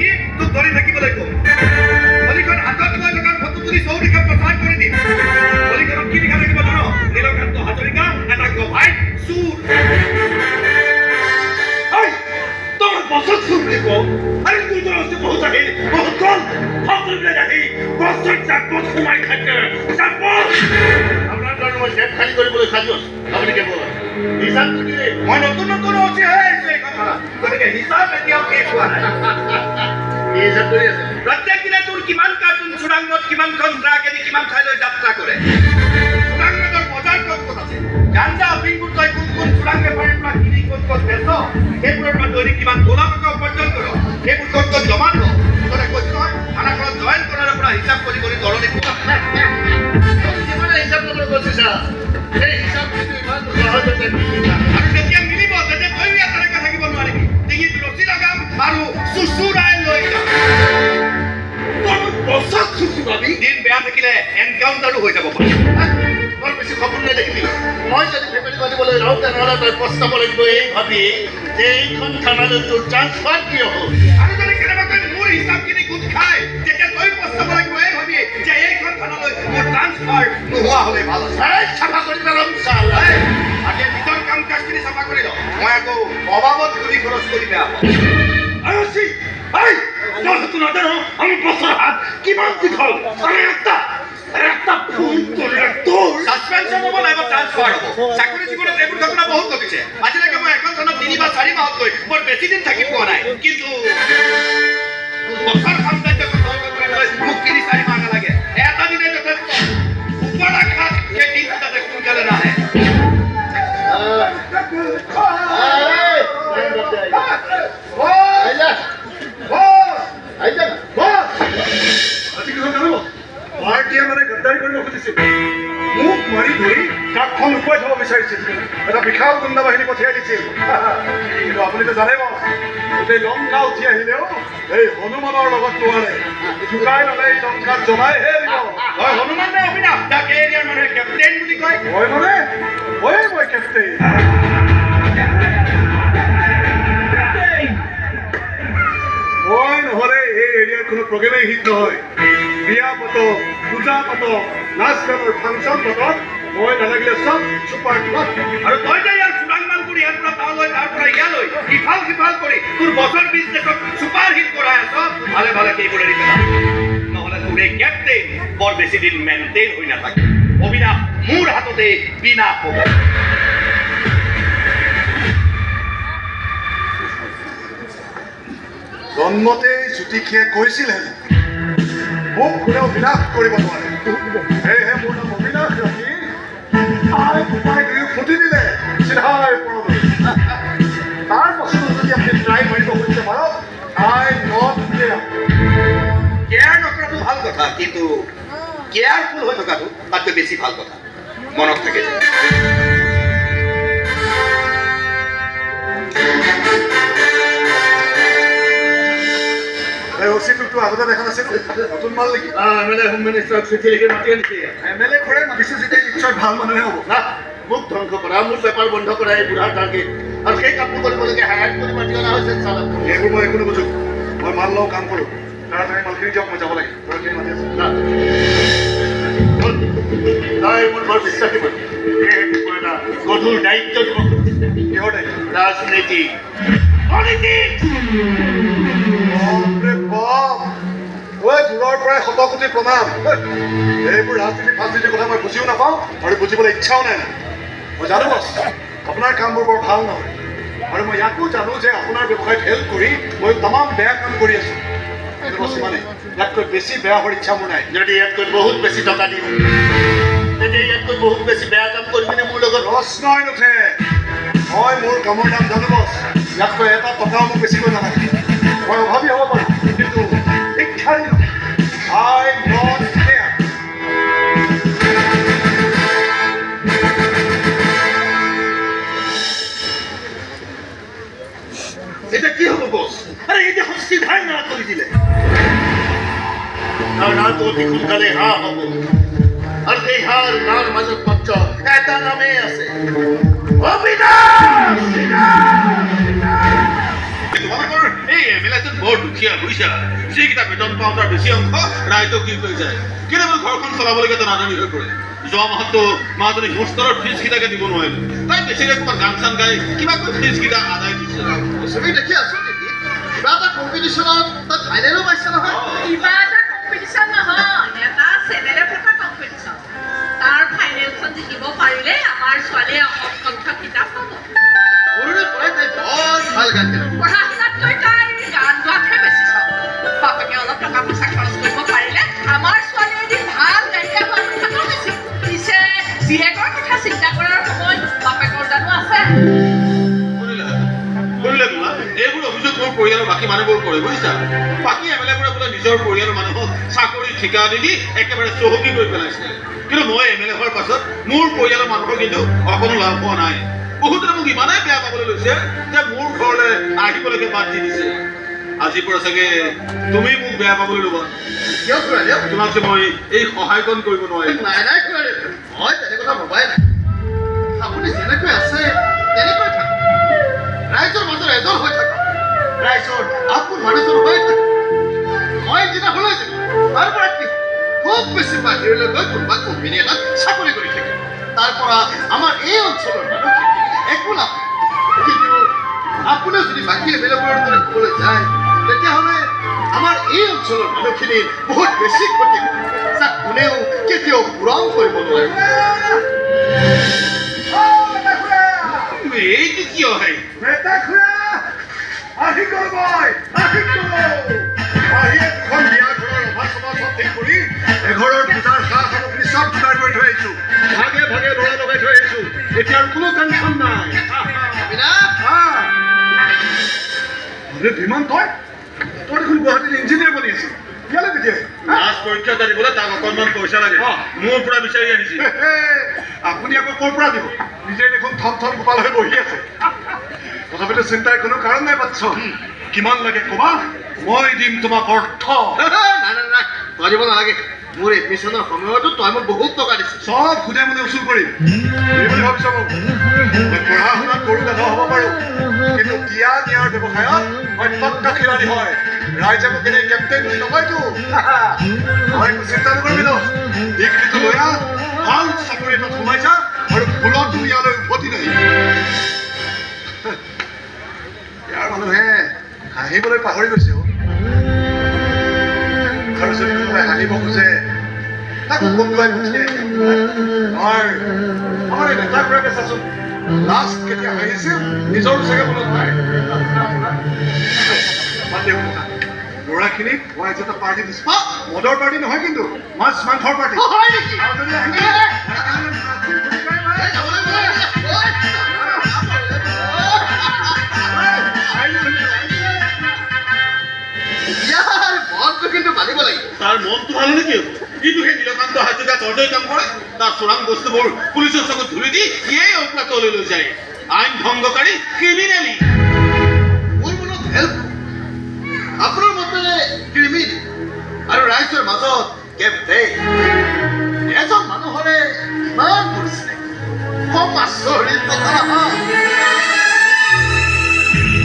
লিখি তোক ধৰি থাকিবলৈ ক'ম। বলিখন হাতত লৈ থকাৰ ফটো তুলি চৌদিশে প্ৰচাৰ কৰি দিম। বলিখনত কি লিখা থাকিব জান? নীলকান্ত হাজৰিকা এটা গভাইত চোৰ। এই, তোৰ বছত চোৰ বুলি কওঁ? আৰে, তোৰ দৰে আছে বহুত আহিল, বহুত গ'ল। সকলোবিলাক আহি বছৰ জাপত সোমাই থাকে, জাপত। আপোনাৰ কাৰণে মই জেপ খালী কৰিবলৈ সাজু আছো। আপুনি কেৱল হিচাপটো দিয়ে। মই নতুন নতুন অচি হৈ আহিছো এইখন থানাত, গতিকে হিচাপ এতিয়াও শেষ হোৱা নাই। কি হিচাপ কৰি আছে? প্ৰত্যেক দিনাই তোৰ কিমান কাৰ্টুন চোৰাংমদ কিমানখন ট্ৰাক এদি কিমান ঠাইলৈ যাত্ৰা কৰে, চোৰাং মদৰ বজাৰ ক'ত ক'ত আছে, গাঞ্জা আফিংবোৰ তই কোন কোন চোৰাং বেপাৰীৰ পৰা কিনি ক'ত ক'ত বেচ, সেইবোৰৰ পৰা দৈনিক কিমান ক'লা টকা উপাৰ্জন কৰ, সেইবোৰ ক'ত ক'ত জমা দিয়। মুঠতে কৈছো নহয়, থানাখনত জইন কৰাৰ পৰা হিচাপ কৰি কৰি তৰণি পোৱা। তুমি যিমানে হিচাপ নকৰে কৈছে ছাৰ, সেই হিচাপ কিন্তু ইমান সহজতে নিমিলে। আৰু যেতিয়া মিলিব, তেতিয়া তয়ো ইয়াত তেনেকৈ থাকিব নোৱাৰিবি। ডিঙিত ৰছী লগাম আৰু চুচুৰাই লৈ যাম। তোৰ বছত চুচুৰাবি? দিন বেয়া থাকিলে এনকাউণ্টাৰো হৈ যাব পাৰে। বৰ বেছি সপোন নেদেখিবি। মই যদি ফেমিলি পাতিবলৈ লওঁ, তেনেহ'লে তই পস্তাব লাগিব এই ভাবি যে এইখন থানালৈ তোৰ ট্ৰান্সফাৰ কিয় হ'ল। আৰু যদি কেনেবাকৈ মোৰ হিচাপখিনি গোট খায়, তেতিয়া তই পস্তাব লাগিব এই ভাবি যে এইখন থানালৈ মোৰ ট্ৰান্সফাৰ নোহোৱা হ'লে ভাল আছে। এই, চাফা কৰি পেলাম চালা। এই, আগে নিজৰ কাম কাজখিনি চাফা কৰি ল। মই আকৌ অভাৱত গুলি খৰচ কৰি বেয়া পাওঁ। আৰু চি, এই, তই হয়তো নাজান আমি বছৰ হাত কিমান দীঘল। আৰে, এটা ফোন কৰিলে তোৰ ছাছপেনশ্যন হ'ব নাইবা ট্ৰান্সফাৰ হ'ব। চাকৰি জীৱনত এইবোৰ ঘটনা বহুত ঘটিছে। আজিলৈকে মই এখন থানাত 3 বা 4 মাহতকৈ বৰ বেছি দিন থাকি পোৱা নাই। কিন্তু বছৰ সাম্ৰাজ্যখন ধ্বংস কৰিবলৈ মোক 3-4 মাহ নালাগে, এটা দিনে যথেষ্ট। ওপৰ আশাত সেই দিনটো যাতে সোনকালে নাহে। আহি যা, আহি যা। আজি কি হ'ল জানিব? পাৰ্টীয়ে মানে গাদ্দাৰি কৰিব খুজিছিল। মোক মাৰি ধৰি ট্ৰাকখন লুকুৱাই থ'ব বিচাৰিছিল। এটা বিশাল গুণ্ডা বাহিনী পঠিয়াই দিছিল। কিন্তু আপুনিতো জানে বছ, গোটেই লংকা উঠি আহিলেও এই হনুমানৰ লগত নোৱাৰে। জোকাই ল'লে এই লংকাত জ্বলাইহে দিব। হয়, হনুমান নে অবিনাশ, যাক এই এৰিয়াৰ মানুহে কেপ্টেইন বুলি কয়? মই মানে ময়ে মই কেপ্টেইন। মই নহ'লে এই এৰিয়াৰ কোনো প্ৰগ্ৰেমেই হিট নহয়। বিয়া পাতক, পূজা পাতক, নাচ গানৰ ফাংচন পাতক, মই নালাগিলে চব চুপাৰ ফ্লপ। আৰু তই যে ইয়াৰ চোৰাং মালবোৰ ইয়াৰ পৰা তালৈ, তাৰ পৰা ইয়ালৈ ইফাল সিফাল কৰি তোৰ বছৰ বিজনেছক চুপাৰ হিট কৰাই আছ, ভালে ভালে সেইবোৰ এৰি পেলা। নহ'লে তোৰ এই কেপ্টেইন বৰ বেছি দিন মেইনটেইন হৈ নাথাকে। অবিনাশ মোৰ হাততে বিনাশ হ'ব। জন্মতেই জ্যোতিষীয়ে কৈছিল হেনো, মোক কোনেও বিনাশ কৰিব নোৱাৰে। সেয়েহে মোৰ নাম অবিনাশ ৰাখি আই বোপাই দুয়ো ফুটি দিলে চিধাই ওপৰলৈ। তাৰ পাছতো যদি আপুনি ট্ৰাই মাৰিব খুজিছে, মাৰক। আই not care. Care নকৰাটো ভাল কথা, কিন্তু কেয়াৰফুল হৈ থকাটো তাতকৈ বেছি ভাল কথা। মনত থাকে যে। এই অচিটোকতো আগতে দেখা নাছিলো, নতুন মাল নেকি? এম এল এ, হোম মিনিষ্টাৰক চিঠি লিখি মাতি আনিছে। এম এল এ খুৰাই মাতিছে যেতিয়া নিশ্চয় ভাল মানুহে হ'ব। না, মোক ধ্বংস কৰা, মোৰ বেপাৰ বন্ধ কৰা এই বুঢ়াৰ টাৰ্গেট আৰু সেই কামটো কৰিবলৈকে হায়াৰ কৰি মাতি অনা হৈছে চালাক। এইবোৰ মই একো নুবুজো। মই মাল লওঁ, কাম কৰোঁ। তাড়াতাড়ি মালখিনি দিয়ক, মই যাব লাগে। ঘৰখিনি মাতি আছে। না, তই মোৰ বৰ বিশ্বাসী মানুহ, সেয়েহে তোক মই এটা গধুৰ দায়িত্ব দিব খুজিছে। কিহৰ দায়িত্ব? ৰাজনীতি, পলিটিক্স। বাপৰে বাপ, ঐ, দূৰৰ পৰাই শত কোটি প্ৰণাম। এইবোৰ ৰাজনীতি ফাজনীতিৰ কথা মই বুজিও নাপাওঁ আৰু বুজিবলৈ ইচ্ছাও নাই। মই জানো বছ, আপোনাৰ কামবোৰ বৰ ভাল নহয় আৰু মই ইয়াকো জানো যে আপোনাৰ ব্যৱসায়ত হেল্প কৰি মই তামাম বেয়া কাম কৰি আছোঁ। কিন্তু বছ, ইমানেই। ইয়াতকৈ বেছি বেয়া হোৱাৰ ইচ্ছা মোৰ নাই। যদি ইয়াতকৈ বহুত বেছি টকা দিওঁ, তেতিয়া ইয়াতকৈ বহুত বেছি বেয়া কাম কৰিবিনে মোৰ লগত? প্ৰশ্নই নুঠে। মই মোৰ কামৰ দাম জানো বছ। ইয়াতকৈ এটা টকাও মোক বেছিকৈ নালাগে। মই অভাৱী হ'ব পাৰোঁ, কিন্তু ভিক্ষাৰী নহয়। আই not care. এতিয়া কি হ'ব বছ? আৰে, এই দেখোন চিধাই না কৰি দিলে। তাৰ নাটো অতি সোনকালে হা হ'ব আৰু সেই হাৰ নাৰ মাজত মাত্ৰ এটা নামেই আছে, অবিনাশ। তোমালোকৰ এই এম এল এজন বৰ দুখীয়া, বুজিছা? বুজিছা। যিকেইটা বেতন পাওঁ তাৰ বেছি অংশ ৰাইজক দি থৈ যায়, কিন্তু মোৰ ঘৰখন চলাবলৈকে টনাটনি হৈ পৰে। যোৱা মাহততো মাজনী হোষ্টেলৰ ফিজকেইটাকে দিব নোৱাৰিলো। তাই বেছিকে ক'ৰবাত গান চান গাই কিবাকৈ ফিজকেইটা আদায় দিছে। ছবি দেখি আছো নেকি? কিবা এটা কম্পিটিশ্যনত তাত ফাইনেলো পাইছে নহয়। কিবা এটা কম্পিটিশ্যন নহয়, এটা চেনেলে পতা কম্পিটিশ্যন। তাৰ ফাইনেলখন জিকিব পাৰিলে আমাৰ ছোৱালীয়ে অসম কণ্ঠ খিতাপ পাব। সৰুৰে পৰাই তাই বৰ ভাল গান গায়। পঢ়া শুনাতকৈ তাইৰ গান গোৱাতহে বেছি চখ। বাপেকে অলপ টকা পইচা খৰচ কৰিব পাৰিলে আমাৰ ছোৱালীয়ে এদিন ভাল গায়িকা হোৱাৰ কথাটো বেছি। পিছে জীয়েকৰ কথা চিন্তা কৰাৰ সময় বাপেকৰ জানো আছে? শুনিলা, শুনিলা তোমাৰ? এইবোৰ অভিযোগ মোৰ পৰিয়ালৰ বাকী মানুহবোৰ কৰে, বুজিছা। বাকী এম এল এ বোৰে বোলে নিজৰ পৰিয়ালৰ মানুহক চাকৰি ঠিকা দি দি একেবাৰে চহকী কৰি পেলাইছে। কিন্তু মই এম এল এ হোৱাৰ পাছত মোৰ পৰিয়ালৰ মানুহৰ কিন্তু অকণো লাভ হোৱা নাই। বহুতে মোক ইমানেই বেয়া পাবলৈ লৈছে যে মোৰ ঘৰলৈ আহিবলৈকে বাদ দি দিছে। আজিৰ পৰা চাগে তুমি মোক বেয়া পাবলৈ ল'বা। কিয় খুৰাদেউ? তোমাক যে মই এই সহায়কণ কৰিব নোৱাৰিম। নাই নাই খুৰাদেউ, মই তেনে কথা ভবাই নাই। আপুনি যেনেকৈ আছে তেনেকৈ থাকক, ৰাইজৰ মাজৰ এজন হৈ থাকক, ৰাইজৰ আপোন মানুহজন হৈ থাকক। মই যিদিনা হলে যাম, তাৰ পৰা কি খুব বেছি বাহিৰলৈ গৈ কোনোবা কোম্পানী এটাত চাকৰি কৰি থাকিম। তাৰ পৰা আমাৰ এই অঞ্চলৰ মানুহখিনি একো লাভ নাই। কিন্তু আপুনিও যদি বাকী এম এল এবোৰৰ দৰে ক'বলৈ যায়, তেতিয়াহ'লে আমাৰ এই অঞ্চলৰ মানুহখিনিৰ বহুত বেছি ক্ষতি হ'ব, যাক কোনেও কেতিয়াও পূৰণ কৰিব নোৱাৰে। অ, মেটা খুৰা! এইটো কিয় হে? মেটা খুৰা, আহি গ'ল মই, আহি গ'ল। আহিয়ে দুখন বিয়া ঘৰৰ ৰভা চভা চব ঠিক কৰি, এঘৰৰ পূজাৰ সা সামগ্ৰী চব যোগাৰ কৰি থৈ আহিছো। ভাগে ভাগে ল'ৰা লগাই থৈ আহিছো। এতিয়া আৰু কোনো টেনশ্যন নাই। অবিনাশ! আহ! আৰে বিমান, তই তই দেখোন গুৱাহাটীত ইঞ্জিনিয়াৰ বনি আছিলি, ইয়ালৈ কেতিয়া আহিলি? লাষ্ট পৰীক্ষা এটা দিবলৈ তাক অকণমান পইচা লাগে, মোৰ পৰা বিচাৰি আহিছে। আপুনি আকৌ ক'ৰ পৰা দিব? নিজে দেখোন থম থম গোপাল হৈ বহি আছে। তথাপিতো চিন্তাৰ কোনো কাৰণ নাই বাচ্চ। কিমান লাগে ক'বা, মই দিম তোমাক অৰ্থ। নাই নাই নাই, তই দিব নালাগে। মোৰ এডমিশ্যনৰ সময়তো তই মোক বহুত টকা দিছিলি। চব সুদে মানে উচুল কৰিম এই বুলি ভাবিছ মোক? মই পঢ়া শুনাত গৰু গাধ হ'ব পাৰোঁ, কিন্তু দিয়া নিয়াৰ ব্যৱসায়ত মই পাক্কা খিলাড়ী হয়। ৰাইজে মোক এনেই কেপ্টেইন বুলি নকয়তো। মই একো চিন্তা নকৰিবি ন। ডিগ্ৰীটো লৈ আহ, ভাল চাকৰি এটাত সোমাই যা আৰু ভুলতো ইয়ালৈ উভতি নাহিবি। ইয়াৰ মানুহে হাঁহিবলৈ পাহৰি গৈছে অ'। আৰু যদি কোনোবাই হাঁহিব খোজে, তাকো কন্দুৱাই পঠিয়াই। আমাৰ এই নেতা খুৰাকে চাচোন, লাষ্ট কেতিয়া হাঁহিছিল নিজৰো চাগে মনত নাই। বাদ দে কথা। ল'ৰাখিনিক মই আজি এটা পাৰ্টি দিছো। মদৰ পাৰ্টি নহয় কিন্তু, মাছ মাংসৰ পাৰ্টি। হয় নেকি? আৰু যদি আহিবি, এই, যাব লাগিব, ঐ, আহিবি। ইয়াৰ মনটো কিন্তু মানিব লাগিব। তাৰ মনটো ভাল নেকি? কিন্তু সেই নীলকান্ত হাজৰিকা তৰ্জই কাম কৰে। তাৰ চোৰাং বস্তুবোৰ পুলিচৰ চকুত ধূলি দি সিয়েই অপ্ৰাতলৈ লৈ যায়। আইন ভংগকাৰী ক্ৰিমিনেলি।